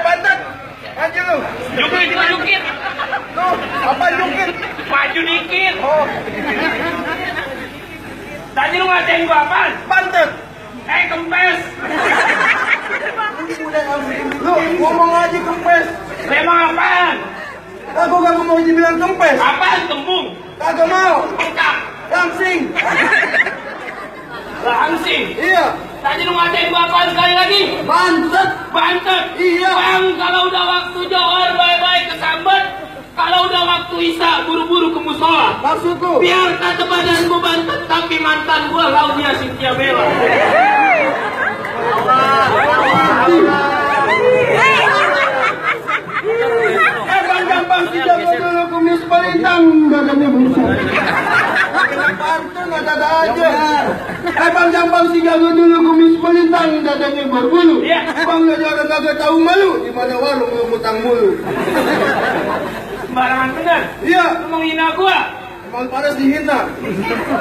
Bantet. Maju lu. Jukit. Tuh, apa jukit? Maju dikit. Oh, Tadi lu ngatain gua apaan? bantet. Kempes. Lu ngomong aja kempes. Lu emang apaan? Aku gak mau dibilang kempes. Apaan tembung? Kagak mau. Bengkak. Langsing. Langsing. Iya. Tadi lu ngatain gua apaan sekali lagi? Bantet. Bantet. Iya. Bang, kalau udah waktu johor bye-bye kesambet. Kalau udah waktu isya buru-buru ke musola. Maksud lu? Biar kata badanku bantet, tapi mantan gua Laudia Cynthia Bella. Gampang tidak dulu kumis pelintang dadanya busuk. Pantun ada aja. Gampang sih jago dulu kumis pelintang dadanya berbulu. Iya. Bang jaga kagak tahu malu di mana warung lu mutang mulu. Sembarangan bener. Iya, Lu menghina gua. emang panas dihina.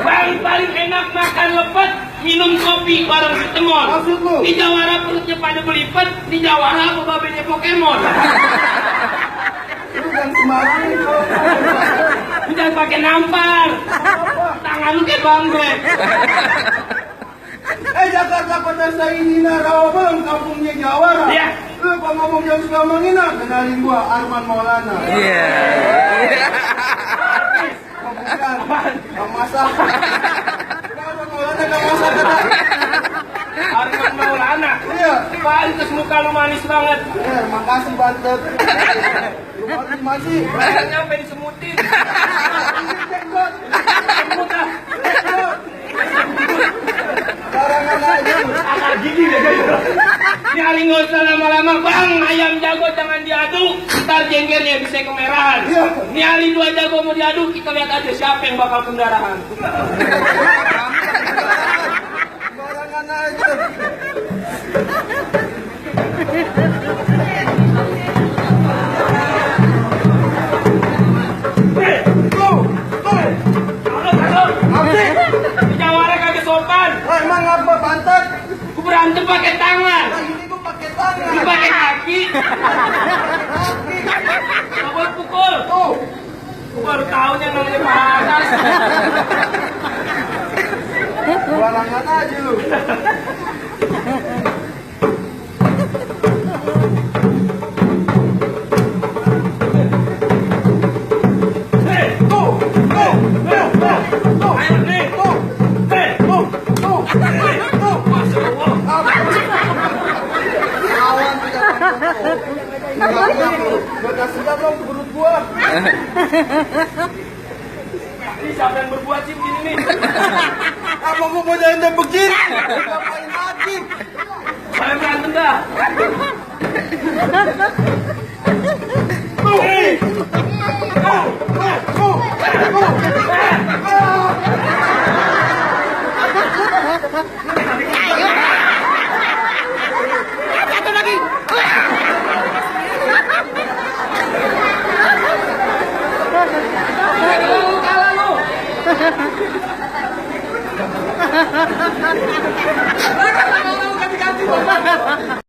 Bang, paling enak makan lepet, minum kopi bareng si Temon. Maksud lu? Di Jawara perutnya pada belipet, di Jawara apa babenya Pokemon. Lu kan sembarangan kok. Lu jangan pakai nampar. Tangan lu kayak bangke. Jakarta kota saya ini Rawabalong, kampungnya Jawara. Iya. Lu kok ngomong yang suka menghina, kenalin gua Arman Maulana. Iya. Oh, bukan, Bang Masak. Kenapa Maulana gak masak kata? Arman Maulana. Iya. Pantes muka lu manis banget. Makasih Bantet. Lu masih. Lehernya sampai disemutin. Jenggot. Semut ah. Barangan aja. Akar gigi deh. Nyari nggak usah lama-lama, Bang. Ayam jago jangan diaduk, ntar jenggernya bisa kemerahan. Iya. Nyari dua jago mau diaduk, kita lihat aja siapa yang bakal pendarahan. Barangan aja. Asik. Di Jawara kagak sopan. Emang apa Bantet? Ku berantem pakai tangan, Nah, ini gua pakai tangan. lu pakai kaki. Nggak boleh pukul. Tuh. Ku baru tahu yang namanya panas. Barangan aja lu. Ayo nih. Masya Allah. Lawan gua kasih dong perut gua. Ini siapa yang berbuat sih begini nih? Apa gua mau jalan begini? Ngapain lagi? Saya berantem dah. Satu lagi. Kalah lu. Ganti-ganti.